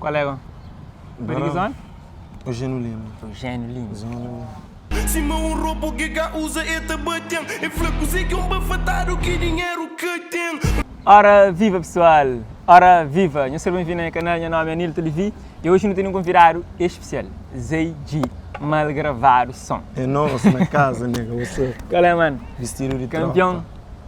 Qual é go? Foi di ki zona? Eugênio Lima. Eugênio Lima. Zona Lima. Sima un robo ki ka uza e ta baten E fla kuze ki un bafatadu ki dinheru ka ten. Ora viva pessoal! Ora viva! Nhos ser ben-vindu na nha kanal, nha nomi é Anilton Levy e oji nu tene un konvidadu espesial, Zay G, Mal Gravadu Som. É nos na casa nigga, what's up? Qual é mano? Vestido di tropa. Campeão.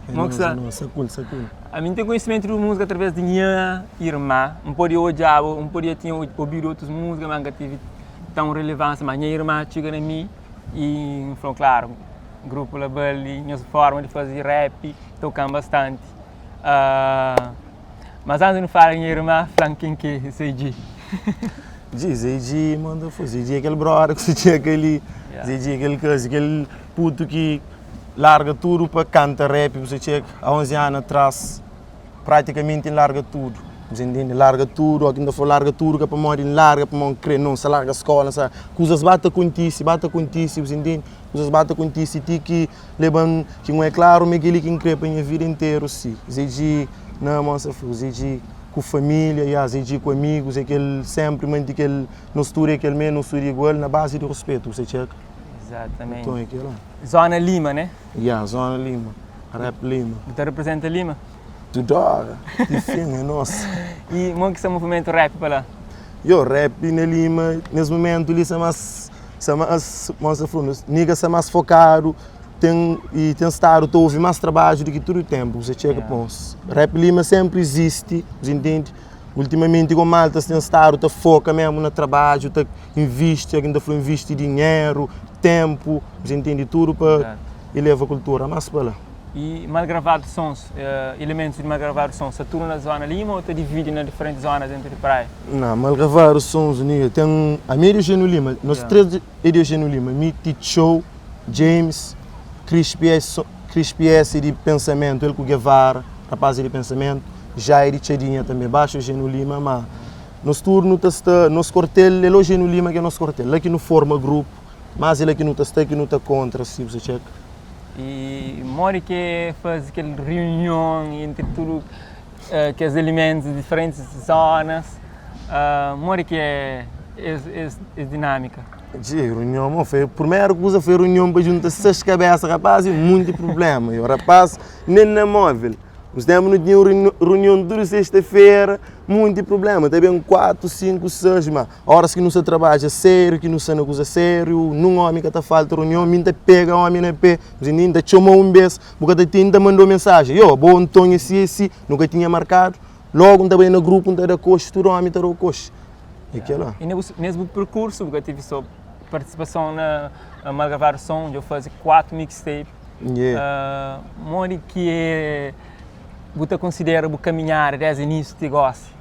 É Mo ki nos, sta? é nos, sacul, sacul. Ami N ten konhisimentu di múzika através di nha irmã. N pode odjaba, N podia tinha obidu otus múzika, ma N ka tive tãu relevânsia. Ma nha irmã txiga na mi y N fla-u klaru, grupu la bali, nhos forma di faze rap toka-m bastanti. Mas antis di nu fala di nha irmã, fla-m ken ki é Zé Dji. Dji, Zé Dji manda fla, Zé Dji é kel brother ki su txeka li, Zé Dji é kel kazi, kel putu ki Larga tudu pa kanta rap bu sa txeka a 11 anu atras pratikamenti N larga tudu bu sa intende larga tudu o ki N ta fla larga tudu ka pamodi N larga pamodi N kre no N sa larga skola N sa kuzas ba ta kontisi ba ta kontisi bu sa intende kuzas ba ta kontisi ti ki leba-m ki N oia klaru ma é kel-li ki N kre pa nha vida interu si Zé Dji na mon sa fla Zé Dji ku familia ya Zé Dji ku amigus é kel senpri manti kel nos tudu é kel me nos tudu é igual na bazi di ruspetu bu sa txeka Exatamente. Nton é kel-la. Zona Lima, né? Ya, Zona Lima. Rap Lima. Bu ta representa Lima? Tudu ora. Ti fin, é nos. E mo ki sta movimentu rap pa la? Yo, rap na Lima, nes momentu li sta mas, sta mas, mo sta fla, nigga sta mas fokadu, ten, e ten stadu ta ovi mas trabadju di ki tudu tenpu, bu sa txeka Yeah. pons. Rap Lima senpri izisti, bu intende? Ultimamenti go maltas ten stadu ta foka mesmu na trabadju, ta invisti, algen ta fla invisti dinheru, tenpu, bu intende tudu pa eleva kultura mas pa la. E mal gravadu sons, elementus di mal gravadu sons sta tudu na zona Lima ou ta dividi na diferentis zonas dentu di Praia? Na, mal gravadu sons ten, ami é di Eugênio Lima, nos 3 é di Eugênio Lima, mi, Titxou, James, Crispi S, Crispi S di Pensamentu, el ku Guevara, rapaz é di Pensamentu, Jair di Txadinha tanbe, baxu Eugênio Lima, ma nos tudu nu ta sta, nos kortel é la Eugênio Lima ki é nos kortel, la ki nu forma grupu, mas é la ki nu ta sta, ki nu ta kontra, si bu sa txeka. I modi ki é faze kel riunion entri tudu kes elementus di diferentis zonas, modi ki é es dinamika? Dji, runion mo foi primeru kuza foi runion pa junta 6 kabesa rapaz e munti prublema yo rapaz nen na movel uns tempu nu tinha un runion tudu sexta fera munti prublema ta ben 4 5 6 ma oras ki nu sta trabadja seriu ki nu sta na kuza seriu nun omi ka ta falta runion mi nta pega omi na pe mi nta txoma un bes bu ka ta tende nta mandau mensajen yo bo nton e si e si nu ka tinha markadu logu nta bai na grupu nta da koxi tudu omi ta dau koxi. É kel-la. E nes bu perkursu, bu ka tive so partisipason na Malgravadu Som, dja bu faze 4 mixtape. Yeah. Modi ki é bu ta konsidera bu kaminhada desdi inísiu ti gosi?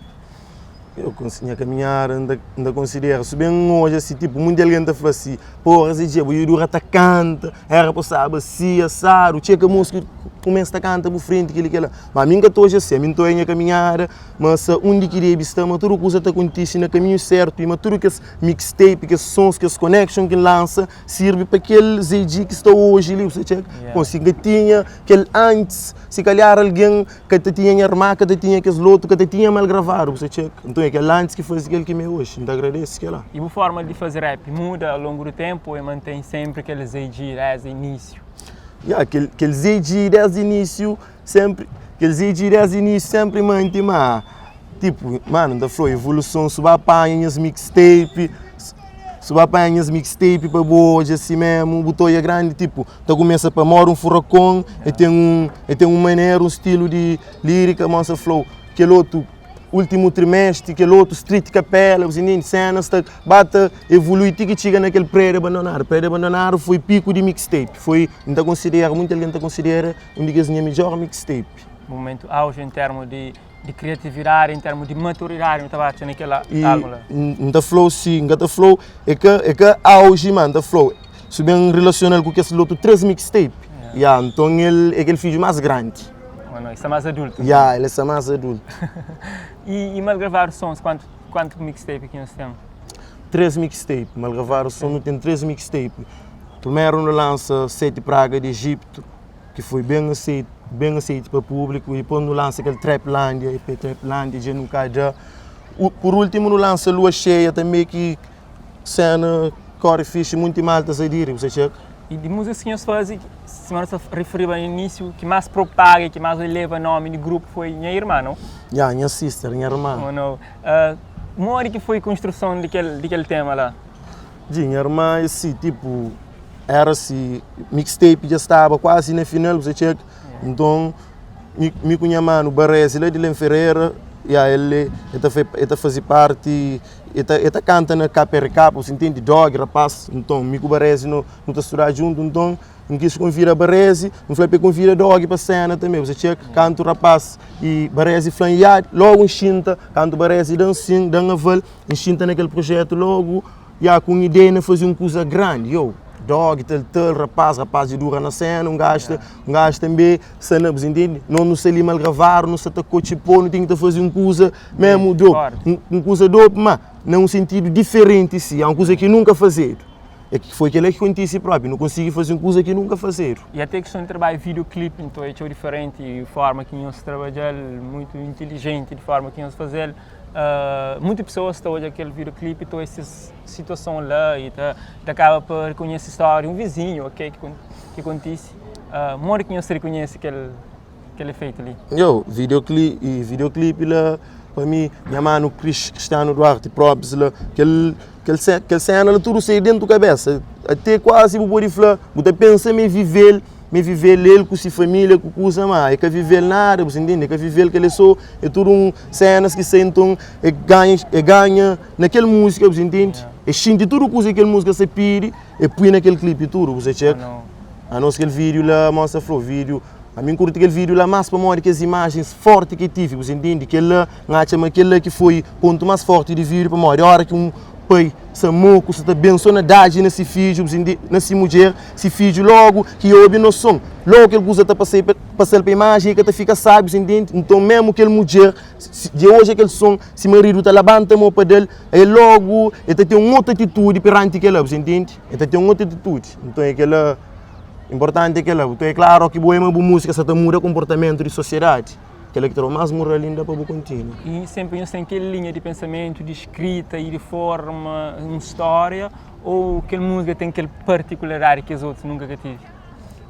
Eu, nha kaminhada, N ta konsidera, si ben N odja si, tipu, munti algen ta fla si, Porra, Zé Dje, bu dura ta kanta, era pa bu staba si, asadu, txeka múzika, kumesa ta kanta bu frenti, kel-li, kel-la. Ma ami N ka ta odja si, ami N ta odja nha kaminhada Ma sa undi ki debi sta, ma tudu kuza ta kontise na kaminhu sertu i ma tudu kes mixtape, kes sons, kes connection ki N lansa sirbi pa kel ZG ki sta oji li, bu sta txeka? Yeah. Bon, si N ka tinha kel antis, si kalhar algen ka ta tinha nha irma, ka ta tinha kes lotu, ka ta tinha mal gravadu, bu sta txeka? Nton é kel antis ki faze kel ki mi é oji, N ta agradese kela. I bu forma di faze rap muda ao longu du tenpu ô e mantém senpri kel ZG desdi inísiu? Ya, kel kel ZG desdi inísiu Senpri, kel ZG desdi inísiu senpri manti ma Tipo, mano, N ta fla-u, evoluson su ba panha nhas mixtape Su ba panha nhas mixtape pa bu odja si mesmu, bu ta odja grandi Tipo, ta kumesa pa mora un furakon E ten un, e ten un manera, un stilu di lírika Mo N sa fla-u, kel otu últimu trimestri, kel otu street kapela Bu ntende? Sénas ta ba ta evolui ti ki txiga na kel prédiu abandonadu Prédiu abandonadu foi piku di mixtape Foi, N ta konsidera, munti algen ta konsidera Un di kes nha midjor mixtape. Momentu auge en termu di di kriatividadi, en termu di maturidadi nu ta ba atxa na kel álbum la. N ta fla-u si, N ka ta fla-u, é ka é ka auge ma N ta fla-u, si ben rilasional ku kes lotu 3 mixtape, ya, nton el é kel fidju más grandi. Mano, el sta más adultu. Ya, el sta más adultu. I Malgravadu Sons, kuantu kuantu mixtape ki nhos ten? 3 mixtape, Malgravadu Sons nu ten 3 mixtape. Primeru nu lansa Seti Praga di Egiptu. ki foi ben aseite, ben aseite pa públiku. Dipôs nu lansa kel Traplandia, EP Traplandia, dja nu ka da. Pur últimu nu lansa Lua Xeia tanbe ki sena kóre fixi, munti malta sa diri, bu sa txeka. I di múzikas ki nhos faze, sima nu sta rifiriba na inísiu, ki más propaga i ki más eleva nómi di grupu foi Nha Irmã, nau? Ya, nha sister, nha irmã. Oh nau. Modi ki foi konstruson di kel di kel tema la? Di nha irmã é si, tipu, éra si, mixtape dja staba kuazi na final, bu sa txeka. Nton, mi, mi ku nha manu Baresi la di Lem Ferreira, ya, el é, el ta el ta faze parti, el ta, el ta kanta na KRK, bu intende? Dog, rapaz. Nton, mi ku Baresi no, nu ta studa djuntu, nton, N kis konvida Baresi, N fla pa el konvida Dog pa sena tanbe, bu sa txeka? Kantu rapaz i Baresi fla-m ya, logu N xinta, kantu Baresi da-m sin, da-m aval, N xinta na kel projetu logu. Ya, ku un ideia na faze un kuza grandi, yo, dog, tal, tal, rapaz, rapaz dja dura na sena, un gajo, un gajo tanbe sta na, bu sa intende? Nos nu sta li mal gravadu, nu sta ta kotxi po, nu ten ki ta faze un kuza mesmu dope, un kuza dope, ma na un sentidu diferenti si, un kuza ki nunka fazedu. É ki foi kila ki kontise propi, nu konsigi faze un kuza ki nunka fazedu. I até kiston di trabadju videoclip, nton é txeu diferenti forma ki nhos trabadja-l, muitu intilijenti di forma ki nhos faze-l. Munti pesoas ta odja kel videoclip ta odja ses situason la i ta ta kaba pa rekonhese stória di un vizinhu ok ki kontise. Modi ki nhos ta rekonhese kel kel efeitu li? Yo, videoclip, videoclip la pa mi nha manu Cristiano Duarte props la kel kel kel sena la tudu sai dentu kabesa ate kuazi bu podi fla bu ta pensa ma e vivel ma e vivel el ku si familia ku kuza ma e ka vivel nada bu sa intende e ka vivel kel é so é tudu un senas ki sai nton e ganha e ganha na kel musika bu sa intende e xinti tudu kuza ki kel musika sa pidi e pui na kel klipi tudu bu sa txeka anos kel video la mosa fla video ami n kurti kel video la mas pamodi kes imajens forti ki tivi bu sa intende kel la N atxa ma kel-la ki foi pontu más fórti di vídiu pamodi óra ki un pai sta moku, sta ta bensua na dadji na si fidju, na si mudjer, si fidju lógu ki obi nos son, lógu kel kuza ta pasa-l pa imajen i ka ta fika sábi, bu intende? Nton mésmu kel mudjer, dja odja kel son, si maridu ta labanta mô pa da-l, el lógu el ta ten un otu atitudi peranti kel-la, bu intende? El ta ten un otu atitudi. Nton é kel-la, inportanti é kel-la. Nton é klaru óki bu oi ma bu múzika sta ta muda konportamentu di sosiedadi. Kel-la ki ta da-u más mural inda pa bu kontinua. I sénpri nhos ten kel linha di pensamentu, di skrita i di forma un stória ô kel múzika ten kel partikularidadi ki kes otus nunka ka tevi?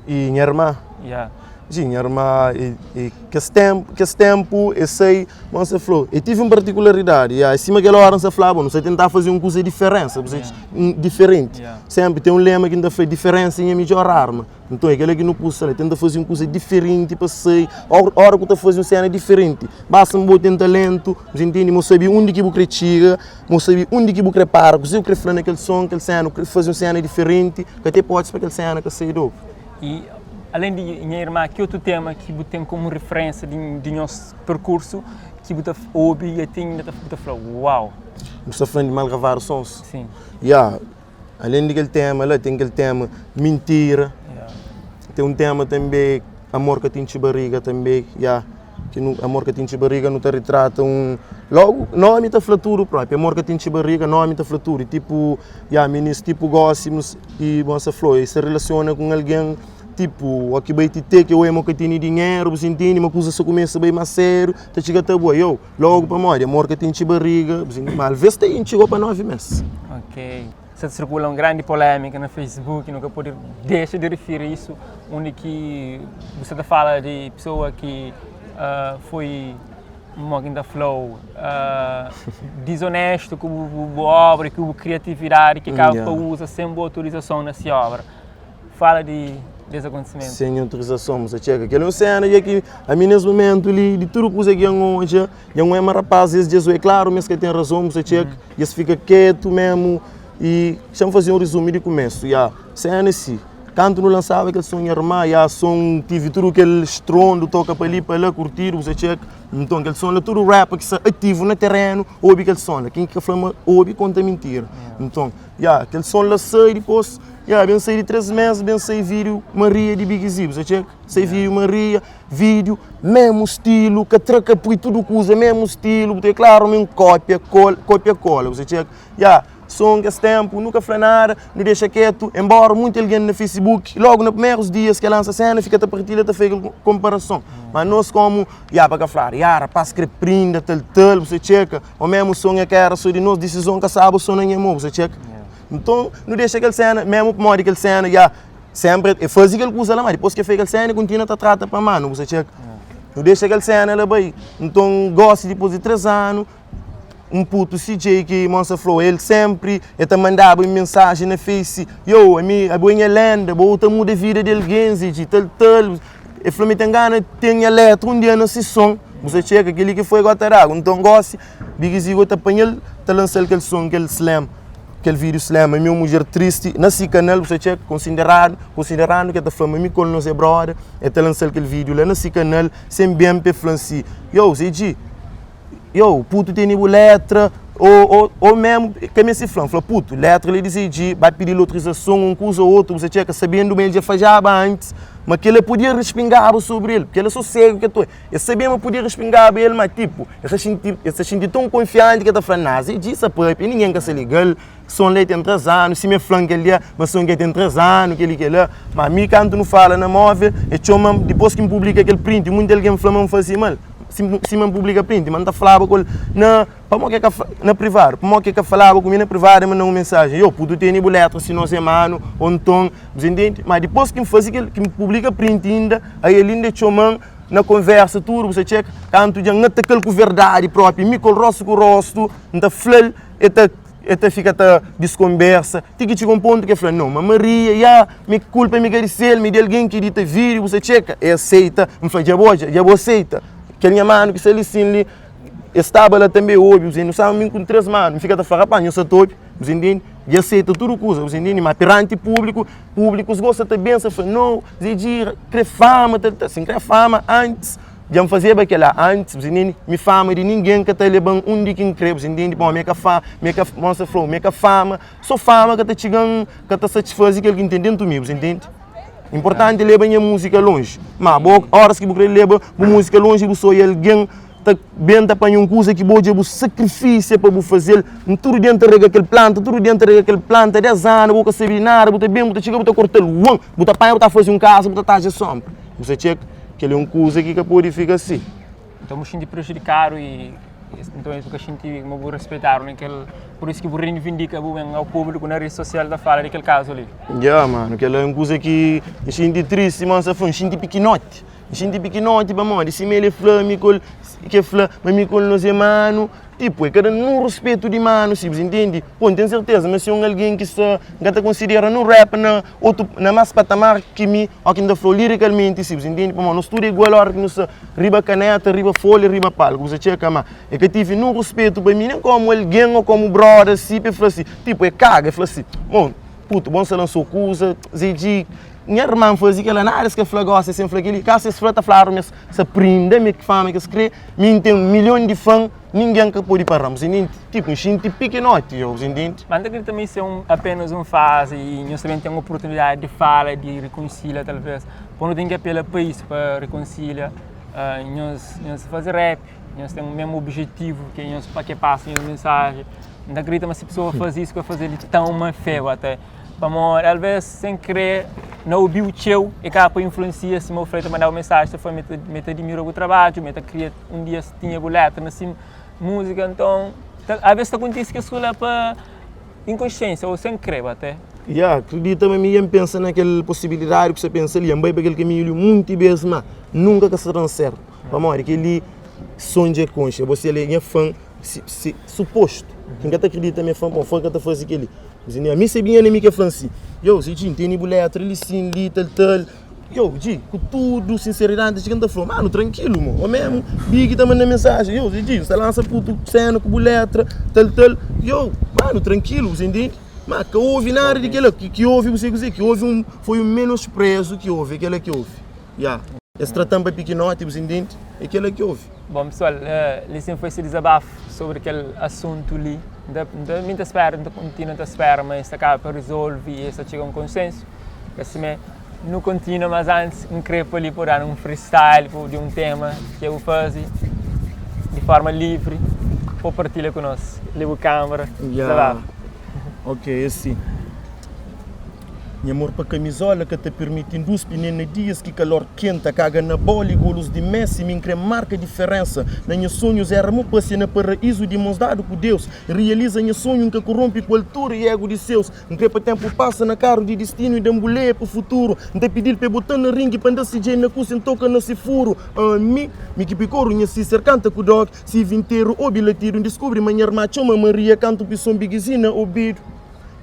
I nha irma? Ya. Sim, nha irma, e kes ténpu, kes ténpu e sai, ma N sa fla-u, e tive un partikularidadi, ya, sima kel óra N sa flaba, nu sa tentaba faze un kuza diferensa, diferenti. Sénpri ten un lema ki N ta fla, diferensa é nha midjór arma. Nton, é kel-la ki nu kusa la, tenta faze un kuza diferenti pa sai. Óra ku ta faze un séna diferenti, basta ma bo ten talentu, bu intende? Ma bu sabe undi ki bu kre txiga, ma bu sabe undi ki bu kre para, kuzê bu kre fla na kel son, kel séna, bu kre faze un séna diferenti, ka ten ipótisi pa kel séna ka sai dobu. I alén di Nha Irmã, ki otu tema ki bu ten komu riferénsia di nhos perkursu ki bu ta obi i ati inda bu ta fla, Uau! Bu sta fla di Malgavadu Sons? Sin. Ya. Alén di kel tema la, ten kel tema mintira, ten un tema tanbe amor ka ta intxi bariga tanbe, ya, ki nu amor ka ta intxi bariga nu ta ritrata un, logu nomi ta fla tudu propi, amor ka ta intxi bariga nomi ta fla tudu, tipu, ya, minis tipu gosi i bo sa fla, e sta relasiona ku un algen tipu o ki bai ti te ki oe ma ka tene dinheru, bu sa intende, ma kuza sa kumesa bai mas sériu, ta txiga ta bua, yo. Logu pamodi amor ka ta intxi bariga, ma alvês ta intxi go pa 9 mês. Ok. Sa ta sirkula un grandi polémika na Facebook, nu ka pode dexa di rifiri isu, undi ki bu sa ta fala di pesoa ki foi, mo ki N ta fla-u, dizonestu ku bu obra i ku bu kriatividadi ki kaba pa uza sen bu autorizason na si obra. Fala di des akontesimentu. Sen autorizason, bu sa txeka. Kel é un sena dja ki ami nes mumentu li, di tudu kuza ki N odja, dja N oia ma rapazis es dja é klaru ma es ka ten razon, bu sa txeka. Dja es fika ketu memu i xa-m faze un rizumi di kumesu. Ya, sena é si, kantu nu lansaba kel son Nha Irma, ya, son tive tudu kel strondu, toka pa li pa la, kurtidu, bu sa txeka. Nton kel son la, tudu rapper ki sta ativu na terenu obi kel son la. Ken ki ka fla ma obi, konta mintira. Nton, ya, kel son la sai dipôs. Ya, ben sai di 3 mes, ben sai vídeo Maria di Big Z, bu sa txeka? Sai vídeo Maria, vídeo, mesmu stilu, ka tra ka pui tudu kuza, mesmu stilu, bu ta klaru men kópia, kola, kópia kola, bu sa txeka? Ya, Son kes ténpu nu ka fla nada, nu dexa ketu, enbóra munti algen na Facebook, lógu na primerus dias ki el lansa séna, fika ta partilha, ta fai kel konparason. Má nos kómu, ya, pa ka fladu, ya, rapás kre prinda, tal, tal, bu sa txeka, ô mésmu son é ka éra sô di nos, disizon ka staba sô na nha mô, bu sa txeka. Nton, nu dexa kel séna, mésmu pamodi kel séna, ya, sénpri el faze kel kuza la, má dipôs ki el fai kel séna, el kontinua ta trata pa manu, bu sa txeka. Nu dexa kel séna la bai. Nton, gósi, dipôs di 3 anu, Un putu CJ ki Monsa flau el sempri el ta mandaba un mensagem na face yo ami abo é nha lenda bo ta muda vida di alguém ZG tal tal el fla mi ten gana ten nha letra un dia na si son bu sa txeka keli ki foi gota d'agu nton gosi Big Zigo ta panhal ta lansal kel son kel slam kel video slam ami un mudjer tristi na si kanal bu sa txeka konsideradu konsiderandu ke ta fla ma mi ku el nos é broda el ta lansal kel video la na si kanal sen ben pa el fla si yo ZG. Yo, putu tene bu letra, ô, ô, ô mesmu, ka meste fla, N fla, putu, letra li di ZG, ba pidi-l otorizason, un kuza ô otu, bu sa txeka, sabendu ma el dja fajaba antis, ma kel-la podia respingaba sobri el, purki el é so segu ki el ta oi. El sabia ma podia respingaba el, ma tipu, el sa xinti, el sa xinti ton konfianti ki el ta fla, Nah, ZG sa papia, ningen ka sa liga-l, son la ten 3 anu, sima el fla-m kel dia, ma son ke ten 3 anu, kel-li, kel-la. Ma mi, kantu nu fala na móvel, el txoma-m, dipôs ki N publika kel print, munti algen fla ma N faze mal. Sima N publika print, ma N ta flaba ku el na, pamodi ki el ka fla, na privadu, pamodi ki el ka falaba ku mi na privadu, el manda-m un mensajen, Yo, putu tene bu letra si nos é manu, ô nton, bu intende? Ma dipôs ki N faze kel, ki N publika print inda, ai el inda txoma-m na konversa tudu, bu sa txeka, kantu dja N ataka-l ku verdadi propi, mi ku el rostu ku rostu, N ta fla-l, el ta. El ta fika ta diskonbersa ti ki txiga un pontu ki el fla, No, ma Maria, ya, mi kulpa mi ka di sel, mi di algen ki dita vídiu, bu sa txeka. El aseita. N fla, Dja bo odja, dja bo aseita. Kel nha manu ki sta li sin li, el staba la tanbe, obi, bu Nu staba mi ku 3 manu. N fika ta fla, Rapaz, nho sa ta obi, bu intende? Dja aseita tudu kuza, bu intende? Ma peranti públiku, públikus gosta ta bensa, fla, No, Zé Djira kre fama, tal, tal. Si N kre fama antis. Dja N fazeba kel-la antis, bu intende? Mi fama di ningen ka ta leba-m undi ki N kre, bu intende? Pamodi mi é ka fa, mi é ka, mô N sta fla-u, mi é ka fama, sô fama ka ta txiga-m, ka ta satisfaze kel ki N ten déntu mi, bu intende? Inportanti é leba nha múzika lonji. Má bo, óras ki bu krê leba bu múzika lonji, bu sô i algen ta ben ta panha un kuza ki bo dja bu sakrifisia pa bu faze-l, tudu dia N ta rega kel planta, tudu dia N ta rega kel planta, dés anu bo ka sabe di nada, bu ta ben, bu ta txiga, bu ta korta-l, uan! Bu ta panha, bu ta faze un kaza, bu ta tadja sónbra. Bu sta txeka? Kel-li é un kuza ki ka pode fika si. Nton bu xinti prejudikadu i nton es bu ka xinti ma bu respeitadu na kel pur isu ki bu reivindika bu ben au públiku na redi sosial ta fala di kel kazu li. Ya manu, kel-la é un kuza ki N xinti tristi ma N sta fla, N xinti pikinoti, N xinti pikinoti pamodi sima el fla mi ku el, ki el fla ma mi ku el nos é manu, Tipu, e ka da nun ruspetu di manu si, bu intende? Pô, N ten serteza ma si un algen ki sta, N ka ta konsidera nun rapper na otu, na más patamar ki mi, ó ki N ta fla-u lirikalmenti si, bu intende? Pamodi nos tudu é igual óra ki nu sta riba kaneta, riba folha, riba palku, bu sta txeka? Má e ka tive nun ruspetu pa mi, nen kómu algen ô kómu brother si, pa e fla si, tipu, e kaga, e fla si, Bon, putu, bon sta lansa kuza, ZG, Nha irman faze kel-la, nada es ka fla gósi sen fla kel-li. Kasu es fla, ta fladu ma es sa prinda, ma é ki fama ki es krê. Mi N ten milhon di fan, ningen ka pode para-m. Bu intende? Tipu, N xinti pikinoti yo, bu intende? Ma N ta kridita ma isu é un apenas un fazi i nhos ta ben ten oportunidadi di fala, di rikonsilia talvês. Pa nu ten ki apela pa isu, pa rikonsilia. Nhos nhos faze rap, nhos ten mesmu objetivu ki nhos pa ke pasa nhos mensaji. N ta kridita ma si pesoa faze isu, ka faze-l di tãu má fé até. Pamodi alvês sen krê na obi-u txeu e kaba pa influensia sima bu fla, el ta manda-u mensaji ta fla ma el ta adimira bu trabadju, ma el ta kria un dia si tinha bu létra na si múzika. Nton, alvês ta kontise kes kuza la pa inkonsiénsia ô sen krê até. Ya, kridita ma mi dja N pensa na kel posibilidadi ku sta pensa li, N bai pa kel kaminhu li munti bês má nunka ka sta da-m sértu. Pamodi kel-li son dja konxe, bo si el é nha fan, si, si, supostu, ki N ka ta kridita ma é fan, pamodi fan ka ta faze kel-li. Dizê, ami se binha na mi ke fla-m si, Yo, Zé Dji, N tene bu letra li sin, li, tal, tal. Yo, Dji, ku tudu sinseridadi, txika N ta fla-u, manu, trankilu, mo. Ô mésmu, Big ta manda mensajen, Yo, Zé Dji, N sta lansa putu séna ku bu letra, tal, tal. Yo, manu, trankilu, bu sa intende? Ma ka ovi nada di kel-la. Ki ovi, bu sabe kuzê? Ki ovi un, foi un menosprezu ki ovi, é kel-la ki ovi. Ya, es trata-m pa pikinoti, bu sa intende? É kel-la ki ovi. Bon pesoal, li sin foi se dizabafu sobri kel asuntu li. Mi ta spera, N ta kontinua ta spera ma es ta kaba pa rizolve i es ta txiga un konsensu. Ka simé, nu kontinua, mas antis N kre pa li pa da-nu un freestyle di un tema ki bu faze di forma livri pa bu partilha ku nos. Li bu kamera, dizabafu. Ok, é si. Nha amor pa kamizola ka ta pirmiti nduspi Nen na dias ki kalor kenta Kaga na bola y golus di Messi Mi N kre marka diferensa Na nha sonhus Era mo pasia na paraízu Di mons dadu ku Deus Rializa nha sonhu N ka koronpi ku altura y egu di seus N kre pa tenpu pasa na karu di distinu Y da-m buleia pa futuru N ta pidi-l pa e bota-m na ringi Pa N da si djei na kusi N toka na si furu Ami, mi ki pikoru Nha sister kanta ku dog Si vinteru obi latidu N diskubri ma nha rma txoma Maria Kantu pison bigizina obidu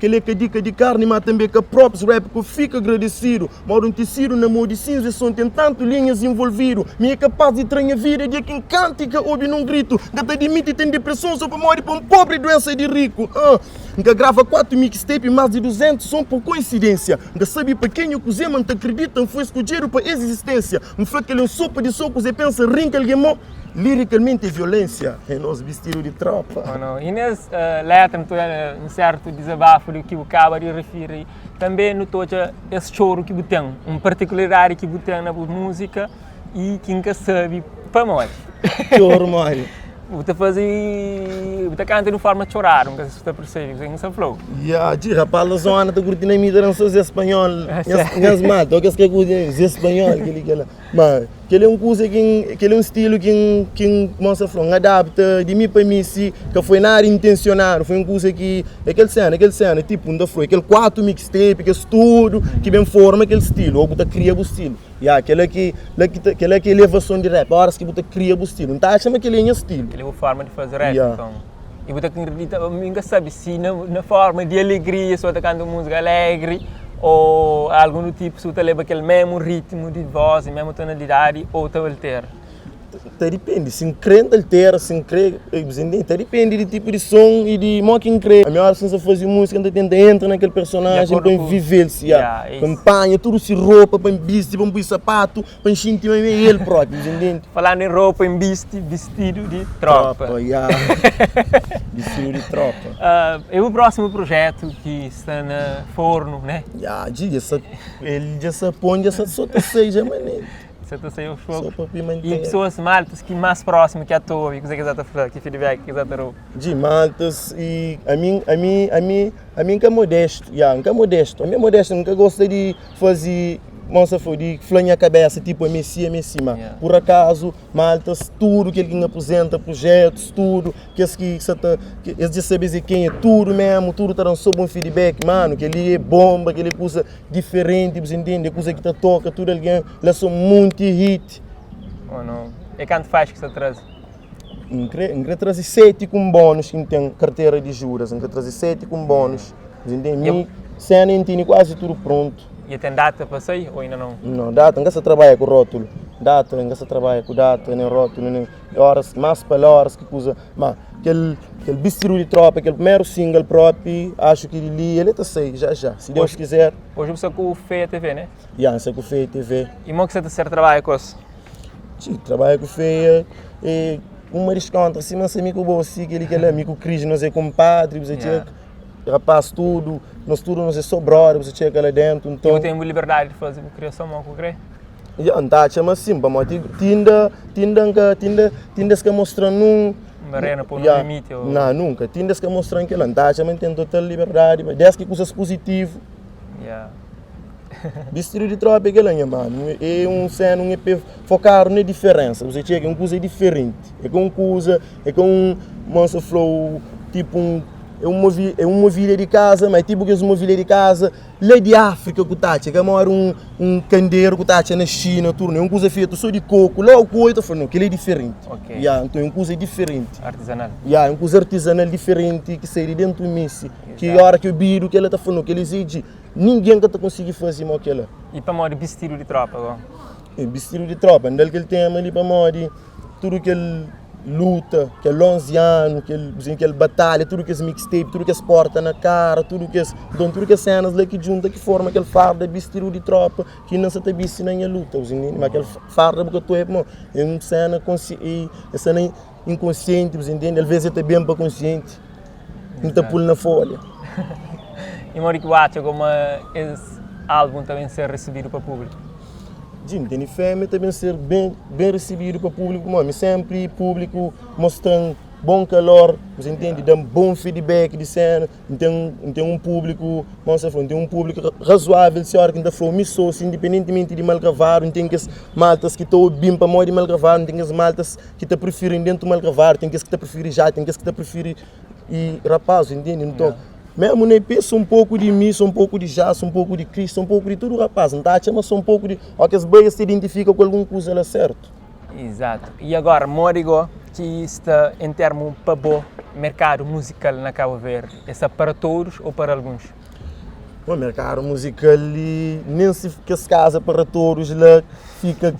Kel é ka dika di karni, ma tanbe ka props Rap ku fika agradesidu Modu un tisidu na mo di sinza Es son ten tantu linhas involvidu Mi é kapaz di tra nha vida Dia ki N kanta i ka obi nun gritu N ka ta dimiti ten depreson So pamodi pa un pobri é duensa di riku uh. N ka grava 4 mixtape Mas di 200 son por koinsidensia N ka sabi pa kenha kuze Ma N ta kridita N foi skodjedu pa es izistensia N fla kel é un sopa di sokus E pensa rinka algen mo Liricalmente é violensia É nos bistidu di tropa. Oh no. I nes letra nu ta odja un sertu dizabafu di ki bu kaba di rifiri. Tanbe nu ta odja es txoru ki bu ten, un partikularidadi ki bu ten na bu múzika i ki N ka sabi pamodi. Txoru modi? Bu ta faze, bu ta kanta di un forma txoradu, N ka sa si bu ta persebe kuzê ki N sta fla-u. Ya, dji, rapaz la zona ta kurti na mi ta dansa Zé Spanhol. Nhas mata, o kes ka kurti Zé Spanhol, kel-li kel-la. Ma kel-li é un kuza ki N, kel-li é un stilu ki N, ki N, kómu sa fla, N adapta di mi pa mi si ka foi nada intensionadu, foi un kuza ki é kel séna, kel séna, tipu N ta fla, é kel 4 mixtape, kes tudu ki ben forma kel stilu, ô bu ta kria bu stilu. Ya, kel-la ki, la ki ta, kel-la ki é elevason di rap, óras ki bu ta kria bu stilu. N ta atxa ma kel-li é nha stilu. Kel-li é bu forma di faze rap, Ya. nton. I bu ta kridita, mi N ka sabe si na, na forma di alegria, si bu ta kanta un múzika alegri ô algu du tipu, si bu ta leba kel mésmu ritmu di vós i mésmu tonalidadi ô ta altera. Ta dipende, si N kre N ta altera, si N kre, ta dipende di tipu di son i di mo ki N kre. Ami óras ki N sta faze múzika N ta tenta entra na kel personájen pa N vive-l, si ya, pa N panha tudu si ropa pa N bisti, pa N pui sapatu. Pa N xinti ma mi é el própi, bu intende? Falando em roupa, em bisti, bistidu di tropa. Tropa, ya. Bistidu di tropa. Ah, é o próximo projeto ki sta na forno, né? Ya, dji, dja sa, el dja sa pon, dja sa so ta sai dja mané. Sa ta sai aos poucos. Só pa pima E pessoas maltas ki más próximo ki a ta obi, kuzê ki es ta fla, ki feedback ki es ta da-u? Dji, maltas e ami, ami, ami, ami N ka modestu, ya, N ka modestu. Ami é modestu, N ka gosta di faze Monsa foi di fla nha kabesa tipo ami é si, ami é si, ma pur akazu maltas tudu kel ki N aprizenta, projetus, tudu kes ki sa ta, es dja sabe es é kenha, tudu mesmu, tudu ta da-m so bon feedback, manu kel-li é bonba, kel-li é kuza diferenti, bu intende, é kuza ki ta toka tudu algen, la so munti hit. Oh no, é kantu faxi ki sa traze? N kre, N kre traze seti ku un bónus ki N ten, kartera di Judas, N kre traze seti ku un bónus, bu intende, mi sena N tene kuazi tudu prontu. E ten data pa sai ou inda não? Não, data, N ka sa trabadja ku rótulu, data, N ka sa trabadja ku data, nen rótulu, nen horas, más pa la horas ki kuza, ma kel kel Bistidu di Tropa, kel primeru single propi, axu ki di li el ta sai já já, si Deus kizer. Oji bu sta ku Feia TV, né? Ya, N sta ku Feia TV. I mo ki sa ta ser trabadja ku es? Si, trabadja ku Feia é uma deskontra, sima N sta mi ku bo, si kel-li kel-la, mi ku Cris nos é kunpadri, bu sa txeka. Rapaz tudu, nos tudu nos é só brother, bu sa txeka la dentu, nton. E bu ten bu liberdadi di faze bu kriason mo ku kre? Ya, N ta atxa ma sin, pamodi ti inda, ti inda N ka, ti inda, ti inda es ka mostra-m nun. Barera pô nun limiti o. Na, nunka, ti inda es ka mostra-m kel-la, N ta atxa ma N ten total liberdadi, des ki kuzas puzitivu. Ya. Bistidu di tropa é kel-la nha manu, é un sena, un EP fokadu na diferensa, bu sa txeka, é un kuza diferenti, é ka un kuza, é ka un, mo sa fla-u, tipu un. É un movi, é un movilha di kaza, ma é tipu kes movilha di kaza la di Áfrika ku ta atxa, ka modi un un kanderu ku ta atxa na Xina, tudu, é un kuza fetu so di koku, logu ku odja ta fla, no, kel-li é diferenti. Ok. Ya, nton é un kuza diferenti. Artizanal. Ya, é un kuza artizanal diferenti ki sai di dentu misi, ki óra ki obidu kel-la ta fla, no, kel-li exiji, ningen ka ta konsigi faze mo kel-la. I pamodi bistidu di trópa go? É, bistidu di trópa, N da-l kel tema li pamodi tudu kel luta, kel 11 anu, kel, kel batalha, tudu kes mixtape, tudu kes porta na kara, tudu kes, nton tudu kes senas la ki djunta ki forma kel farda bistidu di tropa ki inda N sa ta bisti na nha luta, ma kel farda bu ka ta oia pamodi é un sena konsi, é sena inkonsienti, bu intende, alvês el ta ben pa konsienti, N ta pul na folha. I modi ki bu atxa kuma es albun ta ben ser risibidu pa públiku? Dji, N tene fé ma el ta ben ser ben ben risibidu pa públiku, pamodi mi sénpri públiku mostra-m. bon kalor, bu intende, da-m bon feedback di sena, N ten, N ten un públiku, bon sa fla, N ten un públiku razoável si óra ki N ta fla-u mi sô si independentimenti di Malgravadu, N ten kes maltas ki ta obi-m pamodi Malgravadu, N ten kes maltas ki ta prifiri-m dentu Malgravadu, ten kes ki ta prifiri já, ten kes ki ta prifiri i rapaz, intende? Nton, mésmu na EP, sô un poku di mi, sô un poku di já, sô un poku di Cris, sô un poku di tudu rapaz, N ta atxa ma sô un poku di, ó kes bai es ta identifika ku algun kuza la, sértu? Exato. E agora, modi go ki sta em termo pa bo mercado musical na Cabo Verde? É sta para todos ou para alguns? Bom, mercado musical li, nem se kes casa para todos la fica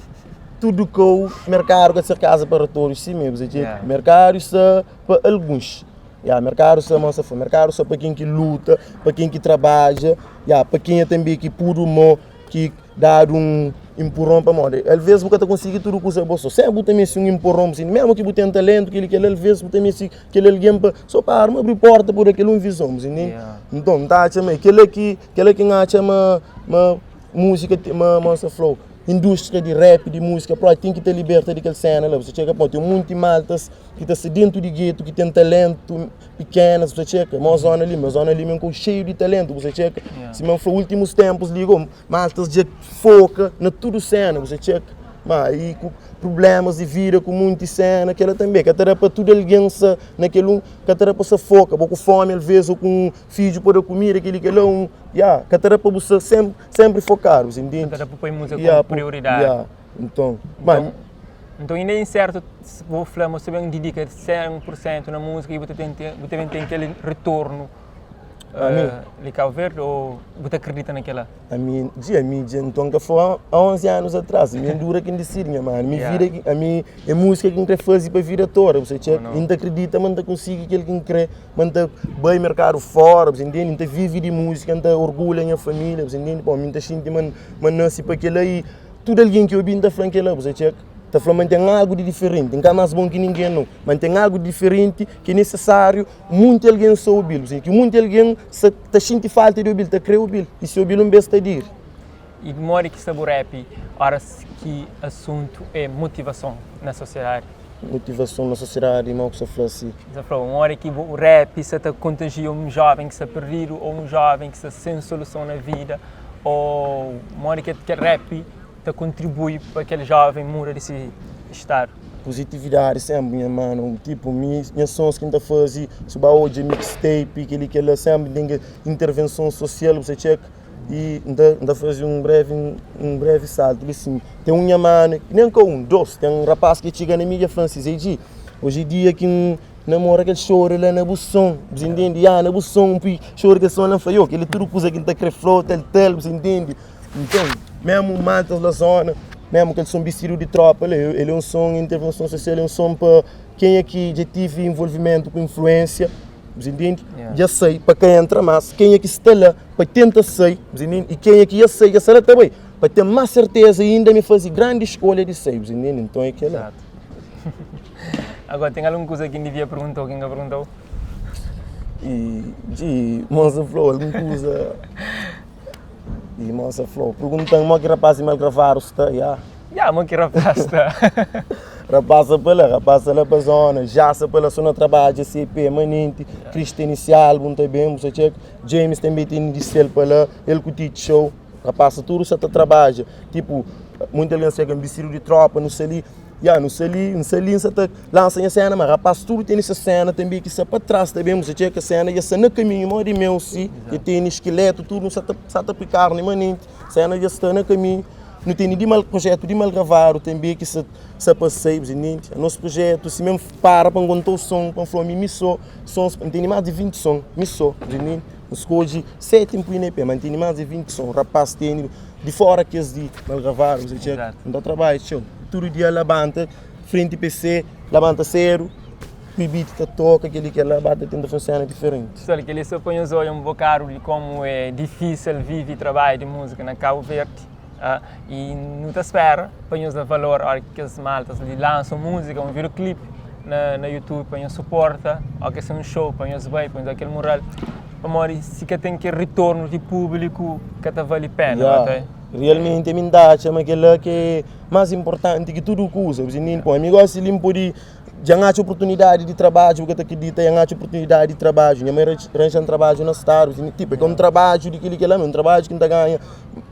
tudo com mercado ka ser casa para todos sim mesmo, você yeah. Mercado está para alguns. Yeah, mercado está moça foi, mercado está para quem que luta, para quem que trabalha, yeah, para quem é também que puro mo ki dadu un inpuron pamodi alvês bu ka ta konsigi tudu kuza bo so sen bu ta meste un inpuron si mésmu ki bu ten talentu kel-li kel-la alvês bu ta meste kel algen pa so pa arma abri porta pa da kel un vizon bu ntende nton N ta atxa ma é kel-la ki kel-la ki N atxa ma ma múzika ma ma sa fla-u indústria di rap di múzika própi ten ki ta liberta di kel séna la bu sta txeka pamodi ten monti maltas ki ta sta dentu di getu ki ten talentu pequenas, bu sa txeka, mo zona li, meu zona li men ku xeiu di talentu, bu sa txeka, sima N fla ultimus tempus li go, maltas dja foka na tudu sena, bu sa txeka, ma i ku problemas di vida, ku munti sena, kela tanbe ka ta da pa tudu algen sa na kel un, ka ta da pa sa foka, bo ku fomi alves o ku un fidju pa da kumida, keli kela un, ya, ka ta da pa bu sa senpri fokadu, bu sa intende? Ka ta da pa poi musika komu prioridadi. Ya, nton, ma. Nton inda é insertu si bu fla ma bu sta ben didika 100 pur sentu na múzika i bu ta ten bu ta ben ten kel ritornu di Kabu Verdi ô bu ta kridita na kila? Ami, dja ami dja nton ka foi há 11 anus atras, mi endura ki N disidi nha manu, mi vida ki ami é múzika ki N kre faze pa vida toda, bu sa txeka? I N ta kridita ma N ta konsigi kel ki N kre, ma N ta bai merkadu fora, bu sa intende? N ta vive di múzika, N ta orgulha nha família, bu sa intende? Pamodi mi N ta xinti ma N nase pa kila i Tudu algen ki obi-m ta fla-m kel-la, bu sa txeka? Ta fla ma N ten algu di diferenti. N ka más bon ki ningen, nau. Ma N ten algu di diferenti ki é nisisáriu munti algen sa obi-l, bu sa ki munti algen sa ta xinti falta di obi-l, ta krê obi-l. I si obi-l un bês ta diri. I modi ki sta bu rap óras ki asuntu é motivason na sosiedadi? Motivason na sosiedadi, mau ki sa fla si. Sa fla, modi ki bu rap sa ta kontajia un jóven ki sta perdidu ô un jóven ki sta sen soluson na vida? Ô modi ki kel rap ta kontribui pa kel jóven muda di si stadu? Positividadi senpri nha manu, tipu mi nha sons ki N ta fazi, si bu ba odja mixtape, kel-li kel-la, senpri ten kel intervenson sosial bu sa txeka i N ta N ta fazi un brevi un brevi saltu li sin, ten un nha manu, nen ka un, dos, ten un rapaz ki txiga na mi dja fla-m si Zé Dji, oji é dia ki N Namora kel xori la na bu son, bu sa intende? Ya, na bu son, N pui xori kel son la, N fla, yo, kel-li tudu kuza ki N ta kre fla-u, tal, tal, bu sa intende? Nton, mésmu maltas la zóna, mésmu kel son Bistidu di Trópa la, el é un son intervenson sosial, é un son pa kenha ki dja tivi involvimentu ku influénsia, bu sa intende? Dja sai, pa ka entra más, kenha ki sta la pa tenta sai, bu sa intende? I kenha ki dja sai, dja sta la ta bai, pa ten más serteza inda ma el faze grandi skolha di sai, bu sa intende? Nton é kel-la. Agora, ten algun kuza ki N divia pergunta-u ki N ka pergunta-u? I, i mosa fla-u algun kuza I mosa fla-u Pergunta-m mo ki rapaz di Malgravadu sta Ya Ya, mo ki rapaz sta Rapaz sta pa la, rapaz sta la pa zona Já sta pa la so na trabadja CP manenti Chris tene se album ta ben bu sa txeka James tanbe tene di sel pa la El ku Titi Show Rapaz sta tudu sa ta trabadja Tipu, munti algen sta txeka Bistidu di tropa nu sta li Ya, nu sta li, N sta li, N sta ta lansa nha séna, ma rapaz tudu tene ses séna tanbe ki sta pa tras ta ben, bu sta txeka séna dja sta na kaminhu modi meu si, dja tene skiletu tudu, nu sta ta sta ta pui karni manenti, séna dja sta na kaminhu. Nu tene di mal projetu di mal gravadu tanbe ki sta sta pa sai, bu sta intende? Nos projetu si mesmu para pa N konta-u son, pa N fla-u ami mi so, sons, N tene más di 20 son, mi so, bu sta intende? N skodje 7 N pui na EP, ma N tene más di 20 son, rapaz tene di fora kes di mal gravadu, bu sta txeka? N ta trabadja txeu. Tudu dia labanta frenti PC, labanta sedu, pui beat ta toka, kel-li kel-la, ba ta tenta faze sena diferenti. Pessoal, kel-li só pa nhos odja un bokadu di komu é difísil vive i trabadja di múzika na Kabu Verdi. I nu ta spera pa nhos da valor óra ki kes maltas li lansa un múzika, un videoclip na na YouTube pa nhos suporta, ó ke ser un show pa nhos bai, pa nhos da kel mural, pamodi si ka ten kel ritornu di públiku ka ta vali pena. Ya, realmenti ami N ta atxa ma kel-la ki é más inportanti ki tudu kuza. Bu ntende? Pô, ami gosi li N pode. Dja N atxa oportunidadi di trabadju, bu ka ta akredita, dja N atxa oportunidadi di trabadju. Nha mai ranja-m trabadju na stadu, tipu, é ka un trabadju di kel-li kel-la, ma é un trabadju ki N ta ganha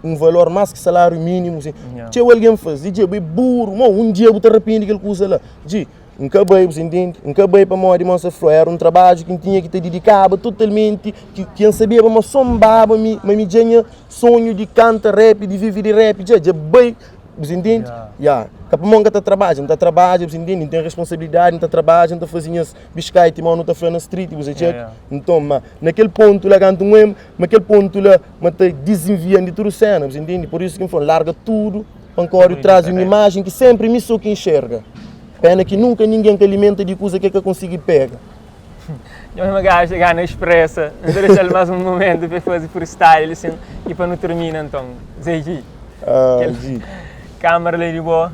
un valor más ki saláriu mínimu. Txeu algen fla, Dja bu é buru, mau, un dia bu ta rapende kel kuza la. Dji, N ka bai, bu intende? N ka bai pamodi, mosa fla, éra un trabadju ki N tinha ki ta didikaba totalmenti, ki N sabeba ma sô N baba mi, ma mi dja nha sonhu di kanta rap, di vive di rap dja, dja bai. Bu sa intende? Ya. Ka pamodi N ka ta trabadja, N ta trabadja, bu sa intende? N ten responsabilidadi, N ta trabadja, N ta faze nhas biskaiti ma nu ta fla na street, bu sa txeka? Nton, ma na kel pontu la kantu N oia ma kel pontu la ma ta dizinvia-m di tudu sena, bu sa intende? Pur isu ki N fla, N larga tudu pa N kóre tras di un imajen ki sénpri mi so ki nxerga. Pena ki nunka ningen ka alimenta di kuza ki el ka konsigi pega. Nhos ma gajo gana expressa. N ta dexa-l más un momentu pa el faze freestyle sin i pa nu termina nton. Zé G. Ah, Kel G. Câmara li di bo.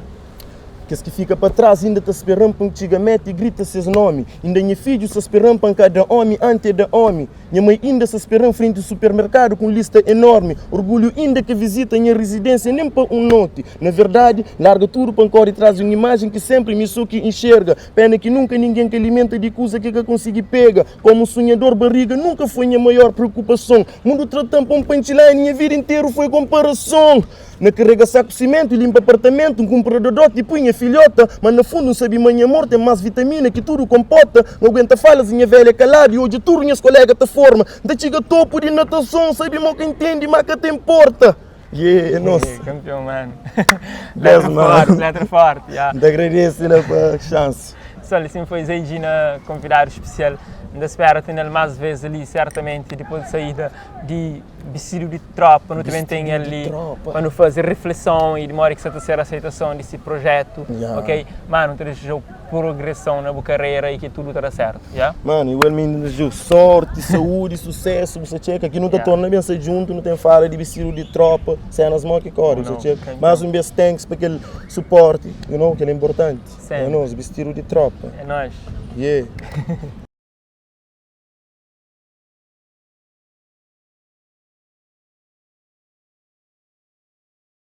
Kes ki fika pa tras inda ta spera-m pa N txiga meta i grita ses nomi. Inda nha fidju sta spera-m pa N ka da omi anti e da omi. Nha mai inda sta spera-m frenti supermerkadu ku un lista enormi. Orgulhu inda ka vizita nha rizidénsia nen pa un noti. Na verdadi, N larga tudu pa N kóre tras di un imajen ki sénpri mi so ki nxerga. Pena ki nunka ningen ka alimenta di kuza ki ka konsigi pega. Komu sunhador, bariga nunka foi nha maior preokupason. Mundu trata-m pa un punchline, nha vida interu foi konparason. Na karega saku simentu i linpa apartamentu, N kunpra dodoti i pui nha filhota. Ma na fundu N sabe ma nha amor ten más vitamina ki tudu konpota. N aguenta falas di nha velha kaladu i odja tudu nhas kolega ta forma. N ta txiga topu di natason, N sabe ma ka intendi, ma ka ta inporta. Yeah, é nos. Yeah, campeão, mano. Letra forte, letra forte. Yeah. N ta agradese la pa chance. Pessoal, assim foi Zé Gina, convidado especial. Ainda espero ter ele mais vezes ali, certamente, depois de saída de vestido de tropa, nu também tem ali para não fazer reflexão e demora que está a ser aceitação desse projeto, Yeah. ok? Mano, te desejo progressão na boa carreira e que tudo tá certo, yeah? Mano, igualmente desejo sorte, saúde, sucesso, você checa que não tá Yeah. torna bem ser junto, não tem fala de vestido de tropa, cenas mó que corre, você Não, checa. ok, Mais um vez thanks para aquele suporte, you know, que é importante. Sempre. É nós, vestido de tropa. É nóis. Yeah.